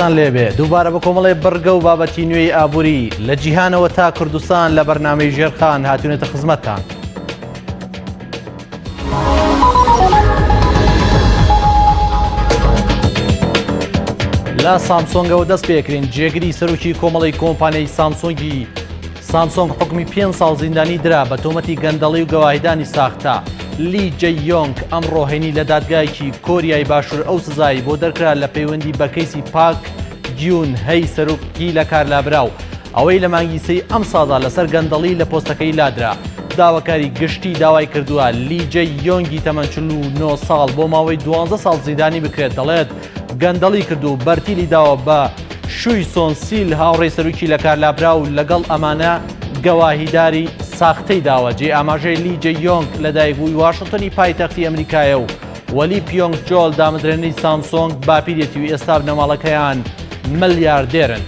سڵاوتان لێبێ دووبارە بە کۆمەڵێ بڕگە و بابەتی نوێی ئابووری لە جیهانەوە تا کوردستان لە بەرنامەی ژێرخان هاتوونەتە خزمەتتان. لە سامسۆنگەوە دەست پێکرین جێگری سەرۆکی کۆمەڵی کۆمپانیای سامسۆنگی سامسۆنگ حوکمی پێنج ساڵ زیندانی درا بە تۆمەتی گەندەڵی و گەواهیدانی ساختە. لی جەی یۆنگ ئەمڕۆ هەینی لە دادگایەکی کۆریای باشوور ئەو سزای بۆ دەرکرا لە پەیوەندی بە کەیسی پاک گیون هەی سەرۆکی لەکارلابراو ئەوەی لە مانگی سێی ئەمساڵدا لەسەر گەندەڵی لە پۆستەکەی لادرا. داواکاری گشتی داوای کردووە لی جەی یۆنگی تەمەن 49 ساڵ بۆ ماوەی 12 ساڵ زیندانی بکرێت دەڵێت گەندەڵی کرد و بەرتیلی داوە بە شوی سۆن سیل هاوڕێی سەرۆکی لەکارلابراو لەگەڵ ئەمانە گەواهیداری ساختەی داوە. جێی ئاماژەیە لی جێ یۆنگ لەدایکبووی واشنتۆنی پایتەختی ئەمریکایە و وەلی پیۆنگ جۆل دامەزرێنەری سامسۆنگ باپیرێتی و ئێستا بنەماڵەکەیان ملیاردێرن.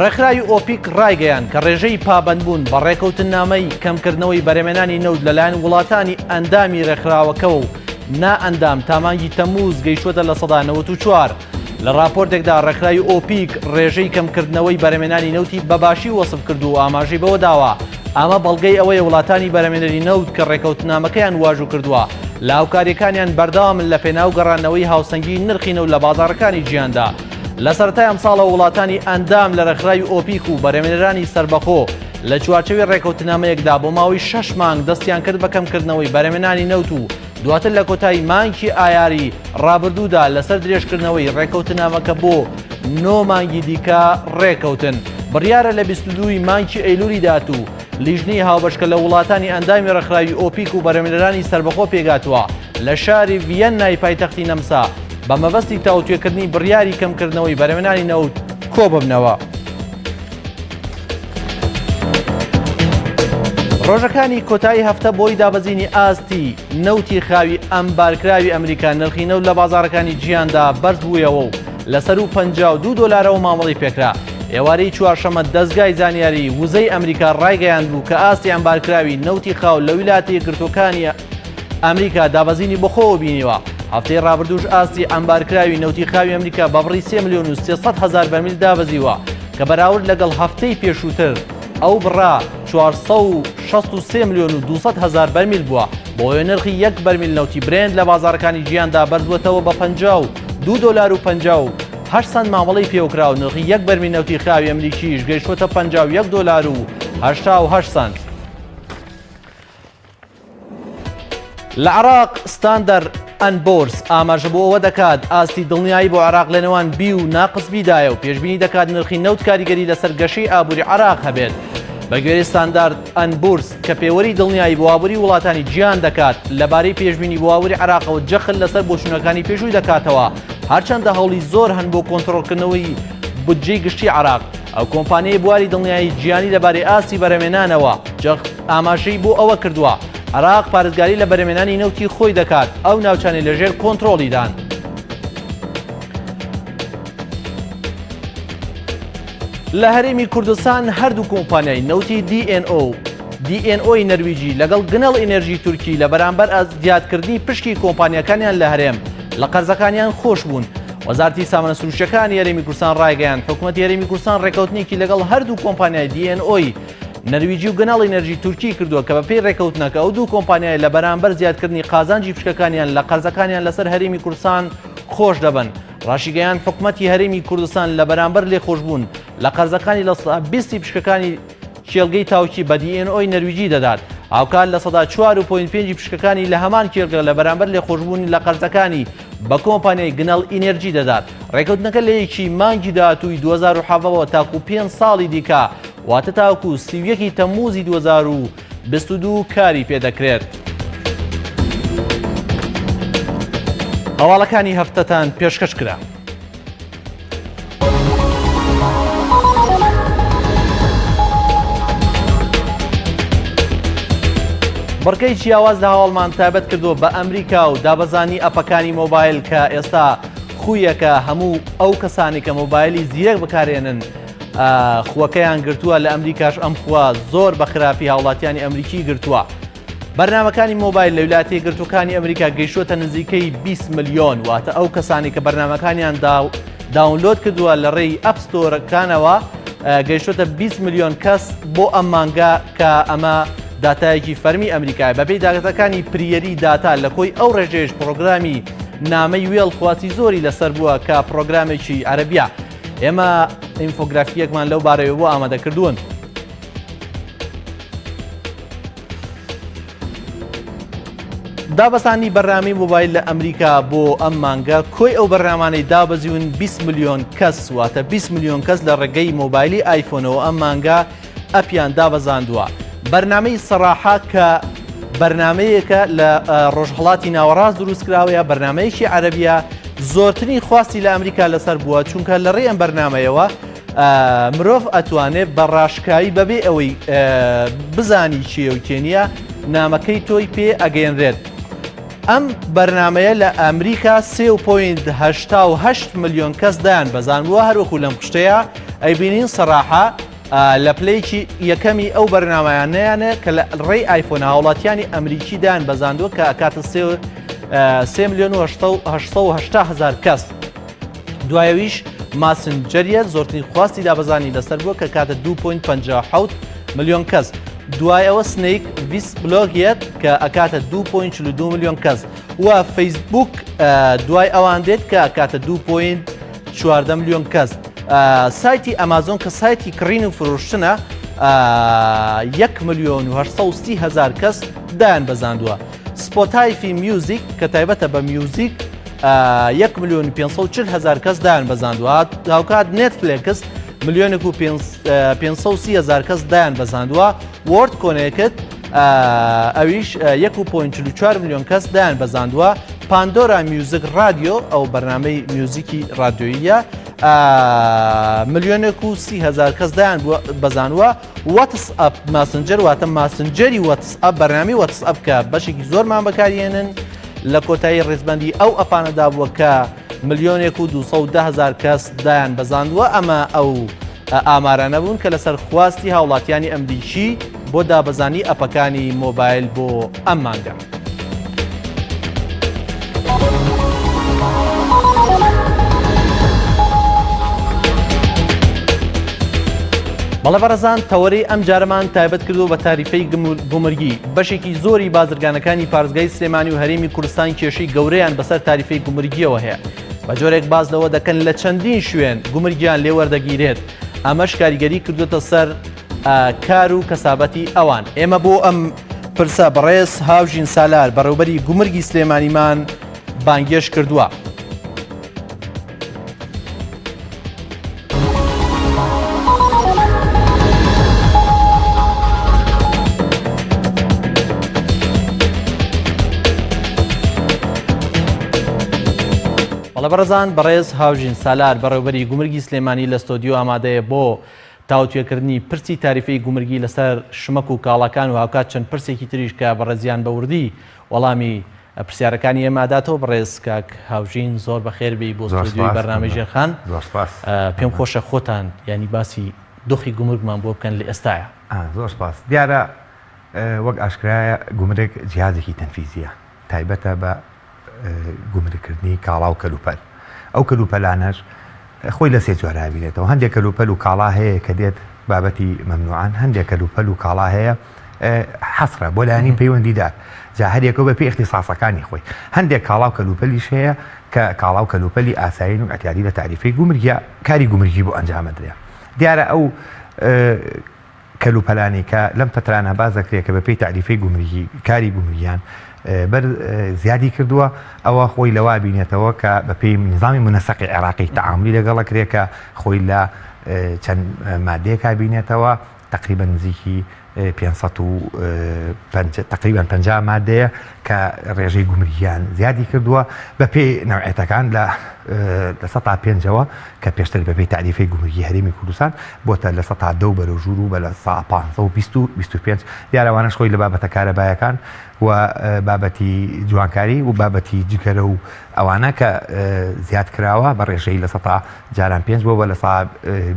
ڕێکخراوی ئۆپیک ڕایگەیاند کە ڕێژەی پابەندبوون بە ڕێکەوتننامەی کەمکردنەوەی بەرهەمهێنانی نەوت لەلایەن وڵاتانی ئەندامی ڕێکخراوەکەوە و نائەندام تا مانگی تەمموز گەیشتووەتە 94%. لە ڕاپۆرتێکدا ڕێکخراوی ئۆپیک ڕێژەی کەمکردنەوەی بەرهەمهێنانی نەوتی بە باشی وەسف کرد و ئاماژەی بەوە داوە ئەمە بەڵگەی ئەوەیە وڵاتانی بەرهەمهێنەری نەوت کە ڕێکەوتنامەکەیان واژوو کردووە لە هاوکارییەکانیان بەردەوامن لە پێناو گەڕاندنەوەی هاوسەنگی نرخی نەوت لە بازاڕەکانی جیهاندا. لە سەرەتای ئەمساڵەوە وڵاتانی ئەندام لە ڕێکخراوی ئۆپیک و بەرهەمهێنەرانی سەربەخۆ لە چوارچێوەی ڕێکەوتنامەیەکدا بۆ ماوەی شەش مانگ دەستیان کرد بە کەمکردنەوەی بەرهەمهێنانی نەوت و دواتر لە کۆتایی مانگی ئایاری ڕابردوودا لەسەر درێژکردنەوەی ڕێکەوتنامەکە بۆ نۆ مانگی دیکە ڕێکەوتن. بڕیارە لە 22 ی مانگی ئەیلولی داهاتوو لیژنەی هاوبەش کە لە وڵاتانی ئەندامی ڕێکخراوی ئۆپیک و بەرهەمهێنەرانی سەربەخۆ پێکهاتووە لە شاری ڤیەننای پایتەختی نەمسا بە مەبەستی تاوتوێکردنی بڕیاری کەمکردنەوەی بەرهەمهێنانی نەوت کۆببنەوە. ڕۆژەکانی کۆتایی هەفتە بۆی دابەزینی ئاستی نەوتی خاوی ئەمبارکراوی ئەمریکا نرخی نەوت لە بازاڕەکانی جیهاندا بەرزبوویەوە و لەسەر و 52 دۆلارەوە مامەڵی پێکرا. ئێوارەی چوارشەمە دەزگای زانیاری وزەی ئەمریکا ڕایگەیاندبوو کە ئاستی ئەمبارکراوی نەوتی خاو لە ویلایەتە یەکگرتووەکانی ئەمریکا دابەزینی بەخۆوە بینیوە. هەفتەی ڕابردووش ئاستی ئەمبارکراوی نەوتی خاوی ئەمریکا بە بڕی 3 ملیۆن و 300 هەزار بەرمیل دابەزیوە کە بەراورد لەگەڵ هەفتەی پێشووتر ئەو بڕە 463 ملیۆن و 200 هەزار بەرمیل بووە. بۆیە نرخی یەک بەرمیل نەوتی برێنت لە بازاڕەکانی جیهاندا بەرزبووەتەوە بە 52 دۆلار و 58 سەنت مامەڵەی پێوەکرا و نرخی یەک بەرمیل نەوتی خاوی ئەمریکیش گەیشتووەتە 51 دۆلار و 88 سەنت. لە عێراق ستاندەر ئەند بۆرس ئاماژە بۆ ئەوە دەکات ئاستی دڵنیایی بۆ عێراق لە نێوان بی و ناقس بیدایە و پێشبینی دەکات نرخی نەوت کاریگەری لەسەر گەشەی ئابووری عێراق هەبێت. بە گوێرەی ستاندارد ئەند بورس کە پێوەری دڵنیایی بۆ ئابووری وڵاتانی جیهان دەکات لەبارەی پێشبینی بۆ ئابووری عێراقەوە جەخت لەسەر بۆچوونەکانی پێشووی دەکاتەوە هەرچەندە هەوڵی زۆر هەن بۆ کۆنترۆڵکردنەوەی بودجەی گشتی عێراق ئەو کۆمپانیای بواری دڵنیایی جیهانی لەبارەی ئاستی بەرهەمێنانەوە جەخت ئاماژەی بۆ ئەوە کردووە عێراق پارێزگاری لە بەرهەمێنانی نەوتی خۆی دەکات ئەو ناوچانەی لەژێر کۆنترۆڵیدان. لە هەرێمی کوردستان هەردوو کۆمپانیای نەوتی DNO و DNO ی نەرویجی لەگەڵ گنەڵ ئینێرژی تورکی لە بەرامبەر زیادکردنی پشکی کۆمپانیاکانیان لە هەرێم لە قەرزەکانیان خۆش بوون. وەزارەتی سامانە سروشتیەکانی هەرێمی کوردستان ڕایگەیاند حکومەتی هەرێمی کوردستان ڕێکەوتنێکی لەگەڵ هەردوو کۆمپانیای DNO ی نەرویجی و گەناڵ ئینێرژی تورکی کردووە کە بەپێی ڕێکەوتنەکە ئەو دوو کۆمپانیای لە بەرامبەر زیادکردنی قازانجی پشکەکانیان لە قەرزەکانیان لەسەر هەرێمی کوردستان خۆش دەبن. ڕاشیگەیاند حکومەتی هەرێمی کوردستان لە بەرامبەر لێخۆشبوون لە قەرزەکانی لە 20 پشکەکانی کێڵگەی تاوکی بە DNO ی نەرویجی دەدات، هاوکات 4.5% پشکەکانی لە هەمان کێڵگە لە بەرامبەر لێخۆشبوون لە قەرزەکانی بە کۆمپانیای گنەڵ ئینێرجی دەدات. ڕێککەوتنەکە لە یەکی مانگی داهاتووی 2017 وە تاکوو پێنج ساڵی دیکە واتە تاکوو 31 ی تەممووزی 2022 کاری پێدەکرێت. هەواڵەکانی هەفتەتان پێشکەش کرا. بڕگەی جیاواز لە هەواڵمان تایبەت کردووە بە ئەمریکا و دابەزانی ئەپەکانی مۆبایل کە ئێستا خویەکە هەموو ئەو کەسانی کە مۆبایلی زیرەک بەکارێنن خوەکەیان گرتووە لە ئەمریکاش ئەم خوە زۆر بە خراپی هاوڵاتیانی ئەمریکی گرتووە. بەرنامەکانی مۆبایل لە ویلایەتە یەکگرتووەکانی ئەمریکا گەیشتووەتە نزیکەی 20 ملیۆن، واتە ئەو کەسانەی کە بەرنامەکانیان download کردووە لە ڕێی app store ەکانەوە گەیشتووەتە 20 ملیۆن کەس بۆ ئەم مانگە کە ئەمە داتایەکی فەرمی ئەمریکای بەپێی داتاکانی Prairie Data لە کۆی ئەو ڕێژەیەش پرۆگرامی نامەی وێڵ خواستی زۆری لەسەر بووە کە پرۆگرامێکی عەرەبیە ئێمە ئینفۆگرافیەکمان لەو بارەیەوە بۆ ئامادە کردوون. دابەزاندنی بەرنامەی مۆبایل لە ئەمریکا بۆ ئەم مانگە کۆی ئەو بەرنامانەی دابەزیون 20 ملیۆن کەس واتە 20 ملیۆن کەس لە ڕێگەی مۆبایلی ئایفۆنەوە ئەم مانگە ئەپیان دابەزاندووە. بەرنامەی سەراحە کە بەرنامەیەکە لە ڕۆژهەڵاتی ناوەڕاست دروستکراوەیە بەرنمەیەکی عەرەبیە زۆرترین خواستی لە ئەمریکا لەسەر بووە چونکە لە ڕێی ئەم بەرنمەیەوە مرۆڤ ئەتوانێت بە ڕاشکاوی بەبێ ئەوەی بزانی کێ و کێ نییە نامەکەی تۆی پێ ئەگەیەنرێت. ئەم بەرنمەیە لە ئەمریکا 3.88 ملیۆن کەس دایان بەزانبووە هەروەکو لەم خشتەیە ئەیبینین سەراحە لە پلەیەکی یەکەمی ئەو بەرنمایانەیانە کە لە ڕێی ئایفۆن هاوڵاتیانی ئەمریکی دایان بەزاندووە کە ئەکاتە 3 میلیۆن و 880 هزار کەس. دوایەویش ماسنجەریە زۆرترین خواستی دابەزانی لەسەر بووە کە کاتە 2.57 ملیۆن کەس. دوای ئەوە Snake WisBlock یەت کە ئەکاتە 2.42 ملیۆن کەس و فەیسبوک دوای ئەوان دێت کە ئەکاتە 2.14 ملیۆن کەس. سایتی ئەمازۆن کە سایتی کڕین و فرۆشتنە 1 ملیۆن و 830 هزار کەس دایان بەزاندووە. Spotify Music کە تایبەتە بە میوزیک یەک ملیۆن و 540 هەزار کەس دایان بەزاندووە هاوکات نێتفلێکس ملیۆنێک و 530 هەزار کەس دایان بەزاندووە World Connect ئەویش 1.44 ملیۆن کەس دایان بەزاندووە Pandora Music Radio ئەو بەرنامەی میوزیکی رادیۆییە ملیۆنێک و سی هەزار کەس دایان بەزانووە WhatsApp Messenger واتە ماسنجەری واتس ئەپ بەرنامی واتس ئەپ کە بەشێکی زۆرمان بەکارهێنن لە کۆتایی ڕیزبەندی ئەو ئەپانەدا بووە کە ملیۆنێک و 210 هەزار کەس دایان بەزاندووە ئەمە ئەو ئامارانە بوون کە لەسەر خواستی هاوڵاتیانی ئەمریکی بۆ دابەزانی ئەپەکانی مۆبایل بۆ ئەم مانگە. بەڵێ بەڕێزان تەوەرەی ئەم جارەمان تایبەت کردووە بە تاریفەی گومرگی بەشێکی زۆری بازرگانەکانی پارێزگای سلێمانی و هەرێمی کوردستان کێشەی گەورەیان بەسەر تاریفەی گومرگیەوە هەیە بە جۆرێک باز لەوە دەکەن لە چەندین شوێن گومرگیان لێوەردەگیرێت ئەمەش کاریگەری کردوتە سەر کار و کەسابەتی ئەوان. ئێمە بۆ ئەم پرسە بەڕێز هاوژین سالار بەڕێوبەری گومرگی سلێمانیمان بانگێشت کردووە. بەڵێ بەڕێزان بەڕێز هاوژین سالار بەڕێوبەری گومرگی سلێمانی لە ستۆدیۆ ئامادەیە بۆ تاوتوێکردنی پرسی تاریفەی گومرگی لەسەر شمەک و کاڵاکان و هاوکات چەند پرسێکی تریش کە بەڕێزیان بە وردی وەڵامی پرسیارەکانی ئێمە ئەداتەوە. بەڕێز کاک هاوژین زۆر بەخێر بێی بۆ زۆر ستۆدیۆی سپاس بەرنامەی ژێرخان. زۆر سپاس. پێم خۆشە خۆتان یانی باسی دۆخی گومرگمان بۆ بکەن لە ئێستایا. زۆر سپاس. دیارە وەک ئاشکرایە گومرگ جیهازێکی تەنفیزییە، تایبەتە بە گومرگکردنی کاڵا و کەلوپەل. ئەو کەلوپەلانەش خۆی لە سێ جۆرا ئەبینێتەوە. هەندێک کەلوپەل و کاڵا هەیە کە دێت بابەتی مەمنوعان، هەندێک کەلوپەل و کاڵا هەیە حەسرە بۆ لایەنی پەیوەندیدار، جا هەریەکە بە پێی ئیختیساسەکانی خۆی. هەندێک کاڵا و کەلوپەلیش هەیە کە کاڵا و کەلوپەلی ئاسایین و ئیعتیادی لە تاریفەی گومرگیا کاری گومرگی بۆ ئەنجام ئەدرێ. دیارە ئەو کەلوپەلانەی کە لەم فەترانە باس دەکرێت کە بەپێی تەعریفەی گومرگی کاری گومرگیان بەر زیادی کردووە ئەوە خۆی لەوا بینێتەوە کە بەپێی نظامی منەسەقی عێراقی تەعاملی لەگەڵ کرێ کە خۆی لە چەند مادەیەکا بینێتەوە تقریبا نزیکی 500 تقریبا 50 مادەیە کە ڕێژەی گومرگیان زیادی کردووە بە پێی نەوعێتەکان لە لە سەتا پێنجەوە کە پێشتر بە پێی تاریفەی گومرگی هەرێمی کوردستان بۆتە لە سەتا دە و بەرەو ژوور و بە لە سا پانزە و 20 و 25 دیارە ئەوانەش خۆی لە بابەتە کارەبایەکان و بابەتی جوانکاری و بابەتی جگەرە و ئەوانە کە زیاد کراوە بە ڕێژەی لە سەتا جاران پێنج بۆ بە لە سا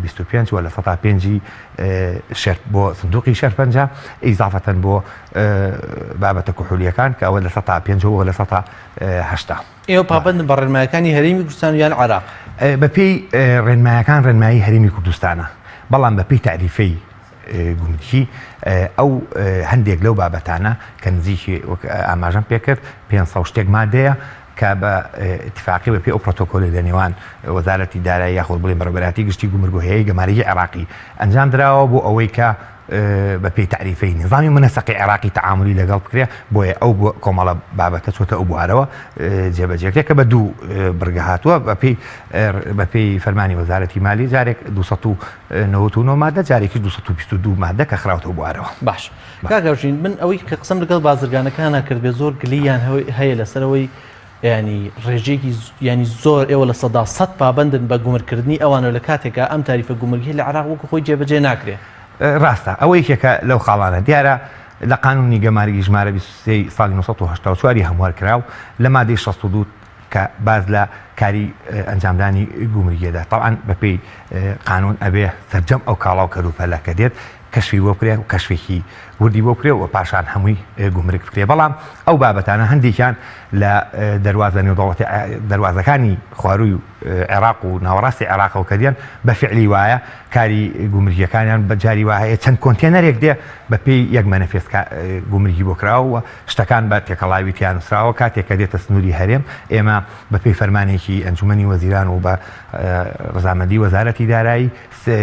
25 و لە سەتا پێنجی شەر بۆ سندوقی شەرپەنجە. 50 ئیزافەتەن بۆ بابەتە کحولیەکان کە ئەوە 5% بۆ 80%. ئێوە پابەندن بە ڕێنمایەکانی هەرێمی کوردستان یان عێراق؟ بەپێی ڕێنمایەکان ڕێنمایی هەرێمی کوردستانە، بەڵام بەپێی تاریفەی گومرکی ئەو هەندێک لەو بابەتانە کە نزیکی وەک ئاماژەم پێکرد 500 شتێک مادەیە کە بە ئیتفاقی بە پێی ئەو پرۆتۆکۆلی لە نێوان وەزارەتی دارایی یاخود بڵێن بەڕێوەبەرایەتی گشتی گومرگ و هەیەی گەمارگی عێراقی ئەنجام دراوە بۆ ئەوەی کە بە پێی تاریفەی نیزامی مونەسەقی عێراقی تەعامولی لەگەڵ بکرێ بۆیە ئەو کۆمەڵە بابەتە چۆتە ئەو بوارەوە جێبەجێکرێ کە بە دوو بڕگە هاتووە بەپێی بەپێی فەرمانی وەزارەتی مالی جارێک 299 مادە جارێکی 222 مادە کە خراوتە بوارەوە. باش کاک هەژین من ئەوەی کە قسەم لەگەڵ بازرگانەکانە کرد بێ زۆر گلیان هەیە لەسەرەوەی ینی ڕێژەیەکی ینی زۆر ئێوە 100% پابندن بە گومرکردنی ئەوانە لە کاتێکا ئەم تاریفە گومرگی لە عراق وەکو خۆی جێبەجێ ناکرێ. ڕاستە ئەوە یەکێکە لەو خاڵانە دیارە لە قانونی گەمارگی ژمارە 23 ساڵی 1984 هەموار کراو لە مادەی 62 کە باس لە کاری ئەنجامدانی گومرگیەدا تەبعەن بەپێی قانون ئەبێ سەرجەم ئەو کاڵا و کەلوپەلە کە دێت کەشفی بۆ بکرێ و کەشفێکی وردی بۆ بکرێ و پاشان هەمووی گومرگ بکرێ بەڵام ئەو بابەتانە هەندێکیان لە دەروازە نێودەوڵەتی دەروازەکانی خواروی عێراق و ناوەڕاستی عێراقەوە کە دێن بە فعلی وایە کاری گومرگیەکانیان بە جاری وایە چەند کۆنتێنەرێک دێ بە پێی یەک مەنەفێست گومرگی بۆ کراوە و شتەکان بە تێکەڵاوی تیا نووسراوە، کاتێک کە دێتە سنووری هەرێم، ئێمە بە پێی فەرمانێکی ئەنجومەنی وەزیران و بە ڕەزامەندی وەزارەتی دارایی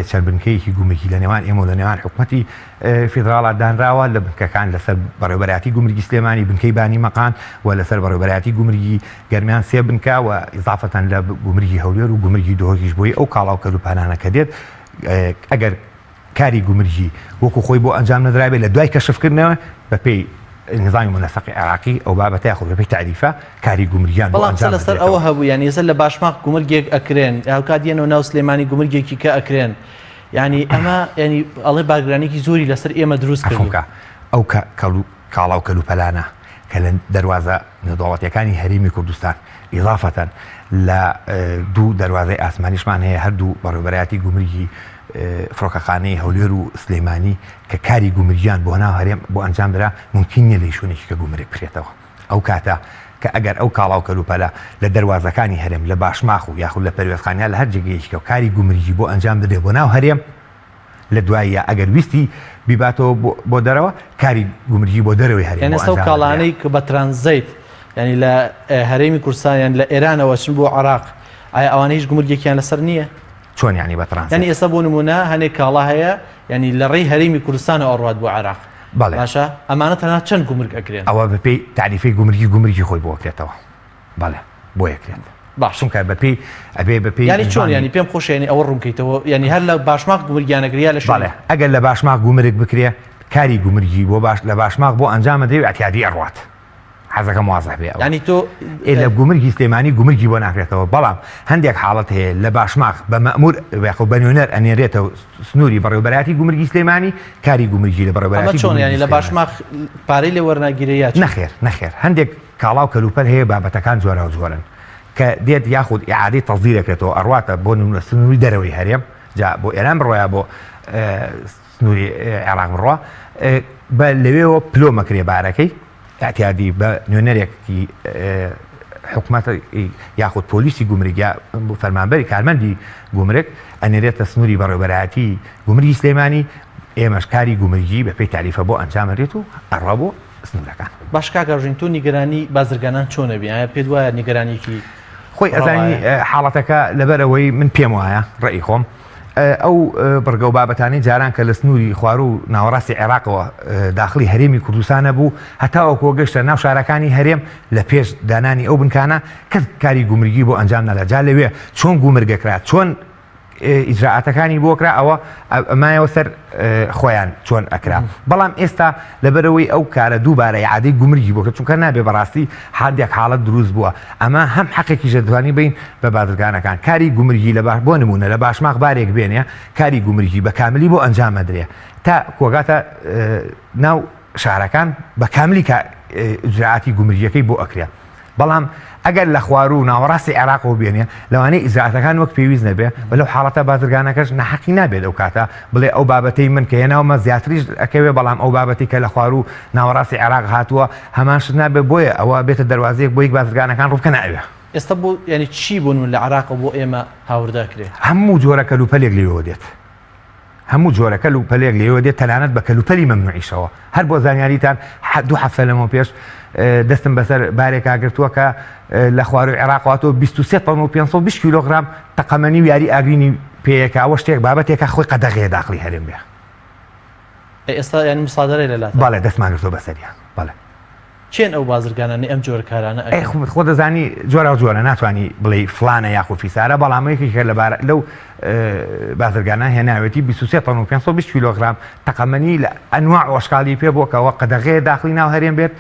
چەند بنکەیەکی گومرگی لە نێوان ئێمە و لە نێوان حکومەتی فیدراڵا دانراوە، لە بنکەکان لەسەر بەڕێوەبەرایەتی گومرگی سلێمانی بنکەی بانی مەقان و لەسەر بەڕێوەبەرایەتی گومرگی گەرمیان سێ بنکە و ئیزافەتەن لە گومرگی هەولێر و گومرگی دهۆکیش بۆی ئەو کاڵا و کەلوپەلانە کە دێت ئەگەر کاری گومرگی وەکو خۆی بۆ ئەنجام نەدرابێت لە دوای کەشفکردنەوە بە پێی نظامی مونەسەقی عێراقی ئەو بابەتە یاخود بە پێی تاریفە کاری گومرگیان بۆ بەڵام قسە ئەنجام لەسەر ئەوە بدرێتەوە. هەبوو یانی ئێستا لە باشماخ گومرگێک ئەکرێن هاوکات یەنەوە ناو سلێمانی گومرگێکی کە ئەکرێن یانی ئەمە یانی ئەڵێ بارگرانیکی زۆری لەسەر ئێمە دروست عەفوم کردوو. کە ئەو کە کەڵو کاڵا و کەلوپەلانە کە لە دەروازە نێودەوڵەتیەکانی هەرێمی کوردستان ئیزافەتەن لە دوو دەروازەی ئاسمانیشمان هەیە هەردوو بەڕێوەبەرایەتی گومرگی فڕۆکەخانەی هەولێر و سلێمانی کە کاری گومرگیان بۆ ناو هەرێم بۆ ئەنجام درا ممکن نییە لە شوێنێکی کە گومرگ بکرێتەوە ئەو کاتە کە ئەگەر ئەو کاڵا و کەلوپەلە لە دەروازەکانی هەرێم لە باشماخ و یاخود لە پەروێزخان یا لە هەر جێگەیەکی کە کاری گومرگی بۆ ئەنجام بدرێت بۆ ناو هەرێم لە دواییا ئەگەر ویستی بیباتەوە بۆ دەرەوە کاری گومرگی بۆ دەرەوەی هەرێم یانی بۆ ئێستا ئەو ئەنجام دەدرێ. کاڵانەی کە بە ترانزیت یانی لە هەرێمی کوردستان یان لە ئێرانەوە چن بۆ عێراق ئایا ئەوانە هیچ گومرگێکیان لەسەر نییە؟ چۆن یانی بە ترانزیت؟ یانی ئێستا بۆ نموونە هەنێک کاڵا هەیە یانی لە ڕێی هەرێمی کوردستانەوە ئەڕوات بۆ عێراق بەڵێ. باشە ئەمانە تەنها چەند گومرگ ئەکرێن؟ ئەوە بەپێی تاریفەی گومرگی گومرگی خۆی بۆ ئەکرێتەوە. بەڵێ بۆ یەکرێت باش چونکە بەپێی ئەبێ بەپێی یانی چۆن ینی پێم خۆش ینی ئەوە ڕوونکەیتەوە ینی هەر لە باشماخ گومرگیانەگری یا لە بەڵێ ئەگەر لە باشماخ گومرگ بکرێ کاری گومرگی بۆ باش لە باشماخ بۆ ئەنجامە دەوی ئەتیادی ئەڕوات حەزەکەم وازح بێ ینی تۆ لە گومرگی سلێمانی گومرگی بۆ ناکرێتەوە بەڵام هەندێک حاڵەت هەیە لە باشماخ بە مەمور یاخۆ بە نوێنەر ئەنێرێتەوە سنووری بەڕێوبەرایەتی گومرگی سلێمانی کاری گومرگی لە بەڕێوبەرایەتی چۆن ینی لە باشماخ پارەی لێ وەرناگیرێ یا نەخێر نەخێر هەندێک کاڵا و کەلوپەل هەیە بابەتەکان جۆراوجۆرن کە دێت یاخود ئیعادەی تەسدیر ئەکرێتەوە ئەڕواتە بۆ نمونە سنووری دەرەوەی هەرێم جا بۆ ئێران بڕوا یا بۆ سنووری عێراق بڕوا بە لەوێوە پلۆ مەکرێ بارەکەی ئەتیادی بە نوێنەرێکی حکومەت یاخود پۆلیسی گومرگ یا فەرمانبەری کارمەندی گومرگ ئەنێرێتە سنووری بەڕێوبەرایەتی گومرگی سلێمانی ئێمەش کاری گومرگی بەپێی تاریفە بۆ ئەنجامەرێت و ئەڕوا بۆ سنوورەکان. باشە کاک ئەرژین تۆ نیگەرانی بازرگانان چۆن ئەبی ئایا پێت وایە نیگەرانیەکی خۆی ئەزانی حاڵەتەکە لەبەر ئەوەی من پێم وایە ڕێی خۆم ئەو بڕگە و بابەتانەی جاران کە لە سنووری خوارو و ناوەڕاستی عێراقەوە داخلی هەرێمی کوردستانە بوو هەتاوەکو گەشتە ناو شارەکانی هەرێم لە پێش دانانی ئەو بنکانە کەس کاری گومرگی بۆ ئەنجام نەدا جا لەوێ چۆن گومرگەکرا چۆن ئیجرائاتەکانی بۆ کرا ئەوە مایەوە سەر خۆیان چۆن ئەکرا بەڵام ئێستا لەبەرەوەی ئەو کارە دووبارە یادەی گومرگی بۆ کرد چونکە نابێ بەڕاستی هەندێک حاڵەت دروست بووە ئەمە هەم حەقێکی ژەدوانی بین بە بازرگانەکان کاری گومرگی لە باش بۆ نمونە لە باشماخ بارێک بێنێ کاری گومرگی بە کاملی بۆ ئەنجام ئەدرێ تا کۆگاتە ناو شارەکان بە کاملی ئیجرائاتی گومرگیەکەی بۆ ئەکرێ بەڵام. ئەگەر لە خواروو و ناوەڕاستی عێراقەوە بێنێ لەوانەیە ئیجرائاتەکان وەک پێویست نەبێ و لەو حاڵەتە بازرگانەکەش ناحەقی نابێت ئەو کاتە بڵێ ئەو بابەتەی من کە هێناومە زیاتریش ئەکەوێ بەڵام ئەو بابەتی کە لە خواروو ناوەڕاستی عێراق هاتووە هەمان شت نابێ بۆیە ئەوە بێتە دەروازەیەک بۆ یەک بازرگانەکان ڕووبکەنە ئەوێ. ئێستا بۆ یانی چی بۆ نموونە لە عێراقەوە بۆ ئێمە هاوردە ئەکرێ؟ هەموو جۆرە کەلوپەلێک لێوە دێت. هەموو جۆرە کەل و پەلێک لێوە دێت تەنانەت بە کەلوپەلی مەمنوعیشەوە. هەر بۆ زانیاریتان دوو هەفتە لەمەو پێش دەستم بەسەر بارێکا گرتووە کە لە خوارووی عێراق هاتووە 23 تۆن و 520 کیلۆگرام تەقەمەنی و یاری ئاگرینی پێیەکە ئەوە شتێک بابەتێکە خۆی قەدەغەیە داخڵی هەرێم بێ. ئێستا یانی مسادەرەی لە لاتان؟ بەڵێ دەستمان گرتووە بەسەریان بەڵێ. کێن ئەو بازرگانانەی ئەم جۆرە کارانە ئەکەن؟ ئەی خۆ دەزانی جۆراو جۆرە ناتوانی بڵێی فڵانە یاخود فیسارە بەڵام یەکێکە لە بارە لەو بازرگانە هێناوێتی 23 تۆن و 520 کیلۆگرام تەقەمەنی لە ئەنواع و ئەشکالی پێ بووە کەەوە قەدەغەیە داخلی ناو هەرێم بێت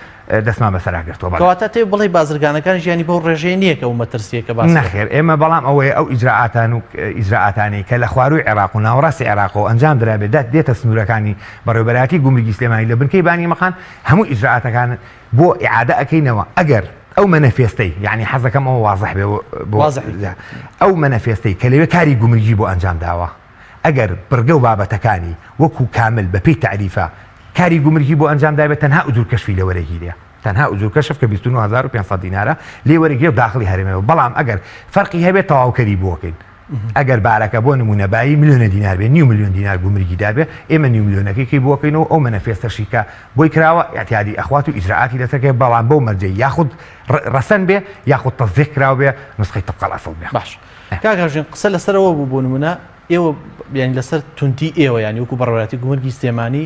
دەستمان بەسەرا گرتووە بەڵێ. کەواتە تێ بڵێی بازرگانەکان ژیانی بەو ڕێژەیە نییە کە ئەو مەترسییە کە باس کرا. نەخێر ئێمە بەڵام ئەوەیە ئەو ئیجرائاتان و ئیجرائاتانەی کە لە خوارووی عێراق و ناوەڕاستی عێراقەوە ئەنجام درابێت دێتە سنوورەکانی بەڕێوەبەرایەتی گومرگی سلێمانی لە بنکەی بانی مەقان هەموو ئیجرائاتەکان بۆ ئیعادە ئەکەینەوە ئەگەر ئەو مەنەفێستەی یعنی حەزەکەم ئەوە وازح بێ بۆ ئەو مەنەفێستەی کە لەوێ کاری گومرگی بۆ ئەنجام داوە ئەگەر بڕگە و بابەتەکانی وەکو کامل بەپێی تەعریفە کاری گومرگی بۆ ئەنجام دابێت تەنها ئوجور کەشفی لێ وەرەگیرێ تەنها ئوجور کەشف کە 29500 دینارە لێ وەرەگیرێ و داخڵی هەرێمەوە بەڵام ئەگەر فەرقی هەبێت تەواوکەری بۆکەین ئەگەر بارەکە بۆ نموونە بایی ملیۆنە دینار بێ نیو ملیۆن دینار گومرگی دابێ ئێمە نیو ملیۆنەکەی کەی بۆکەین و ئەو مەنەفێستەشی کە بۆی کراوە ئیعتیادی ئەخوات و ئیجرائاتی لەسەر کەی بەڵام بەو مەرجەی یاخود ڕەسەن بێ یاخود تەسدیق کراو بێ نوسخەی طبق الاصل بێ. باش کاک هەژین قسە لەسەر ئەوە بوو بۆ نموونە ئێوە یانی لەسەر توندی ئێوە یانی وەکو بەڕێوەبەرایەتی گومرگی سلێمانی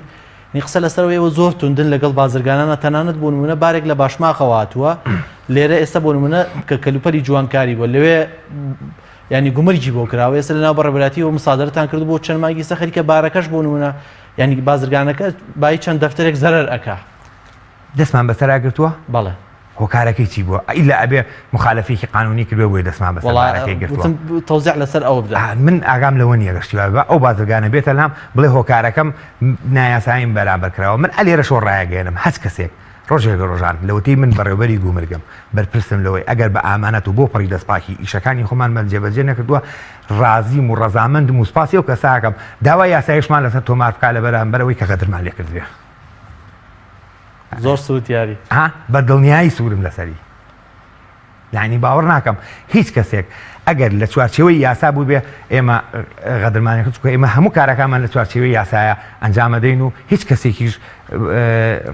نی قسە لەسەر ئێوە زۆر توندن لەگەڵ بازرگانانە تەنانەت بۆ نمونە بارێک لە باشماخەوە هاتووە لێرە ئێستا بۆ نمونە کە کەلوپەلی جوانکاری بووە لەوێ ینی گومرگی بۆ کراوە ئێستا لەناو بەڕێوەبەرایەتی و مسادرتان کرد بۆ چەند مانگی سە خەریکە بارەکەش بۆ نمونە ینی بازرگانەکە بای چەند دەفتەرێک زەرەر ئەکا دەستمان بەسەرا گرتووە؟ بەڵێ. هۆکارەکەی چی بووە؟ ئیلا ئەبێ موخالەفەیەکی قانونی کردبێ بۆیە دەستمان بەسەر وەڵا بارەکەی گرتووە. وتم تەوزیع لەسەر ئەوە بدە. من ئاگام لەوە نییە گەشتی وابێ با ئەو بازرگانە بێتە لام بڵێ هۆکارەکەم نایاساییم بەرامبەر کراوە من ئەلێرەشەوە ڕایەگەیەنم هەچ کەسێک ڕۆژێک لە ڕۆژان لەوەتەی من بەڕێوبەری گومرگم بەرپرسم لەوەی ئەگەر بە ئامانەت و بۆ پەڕی دەستپاکی ئیشەکانی خۆمانمان جێبەجێ نەکردووە ڕازیم و ڕەزامەندم و سوپاسی ئەو کەسە ئەکەم داوای یاساییشمان لەسەر تۆمار بکا لە بەرامبەر ئەوەی کە غەدرمان لێ کردبێ. زۆر سوور دیاری. ها بە دڵنیایی سوورم لەسەری یعنی باوەڕ ناکەم هیچ کەسێک ئەگەر لە چوارچێوەی یاسا بووبێ ئێمە غەدرمانە چونکە ئێمە هەموو کارەکانمان لە چوارچێوەی یاسایە ئەنجامەدەین و هیچ کەسێکیش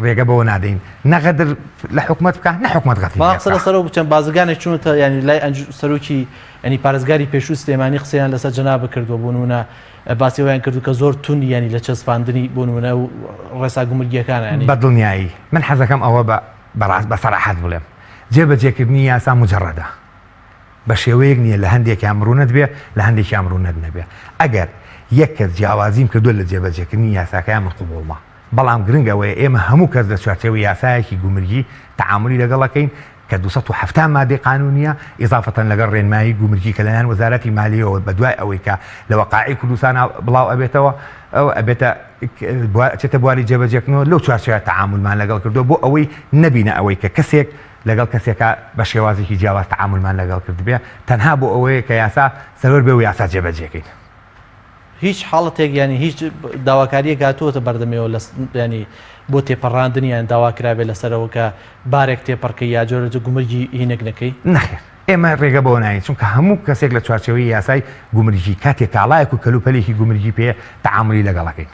ڕێگە بەوە نادەین نەغەدر لە حکومت بکە نە حکومت غەدری بەڵام قسە لەسەرەوە بچەند بازرگانێک چوونەتە ینی لای سەرۆکی ینی پارێزگاری پێشوو سلێمانی قسەیان لەسەر جەنابت کردووە بۆ نموونە باسی ئەوەیان کردو کە زۆر توند یانی لە چەسپاندنی بۆ نمونە و ڕێسا گومرگیەکانە یانی. بە دڵنیایی من حەزەکەم ئەوە بە بەڕاست بە سەراحەت بڵێم جێ بەجێ کردنی یاسا موجەڕەدە بە شێوەیەک نییە لە هەندێکیان ڕوونت بێ لە هەندێکیان ڕوونت نەبێ ئەگەر یەک کەس جیاوازیم کردووە لە جێبەجێکردنی یاساکەیان من قبوڵمە بەڵام گرنگ ئەوەیە ئێمە هەموو کەس لە چوارچێوەی یاسایەکی گومرگی تەعامولی لەگەڵ ئەکەین کە 270 مادەی قانوونیە، ئیزافەتەن لەگەڵ ڕێنمایی گومرگی کە لەلایەن وەزارەتی مالیەوە بە دوای ئەوەی کە لە وەقائعی کوردستانا بڵاو ئەبێتەوە ئەو ئەبێتە ئەچێتە بواری جێبەجێکردنەوە لەو چوارچێوە تەعامولمان لەگەڵ کردووە بۆ ئەوەی نەبینە ئەوەی کە کەسێک لەگەڵ کەسێکا بە شێوازێکی جیاواز تەعامولمان لەگەڵ کردبێ تەنها بۆ ئەوەیە کە یاسا سەروەر بێ و یاسا جێبەجێکەین. هیچ حاڵەتێک یانی هیچ داواکاریەک هاتووەتە بەردەمەوە لە ینی بۆ تێپەڕاندنی یان داوا کرابێت لەسەرەوە کە بارێک تێپەڕکەی یا جۆرە گومرگی هینێک نەکەی؟ نەخێر ئێمە ڕێگە بەوە ناین چونکە هەموو کەسێک لە چوارچێوەی یاسای گومرگی کاتێک کاڵایەک و کەلوپەلێکی گومرگی پێ تەعامولی لەگەڵەکەین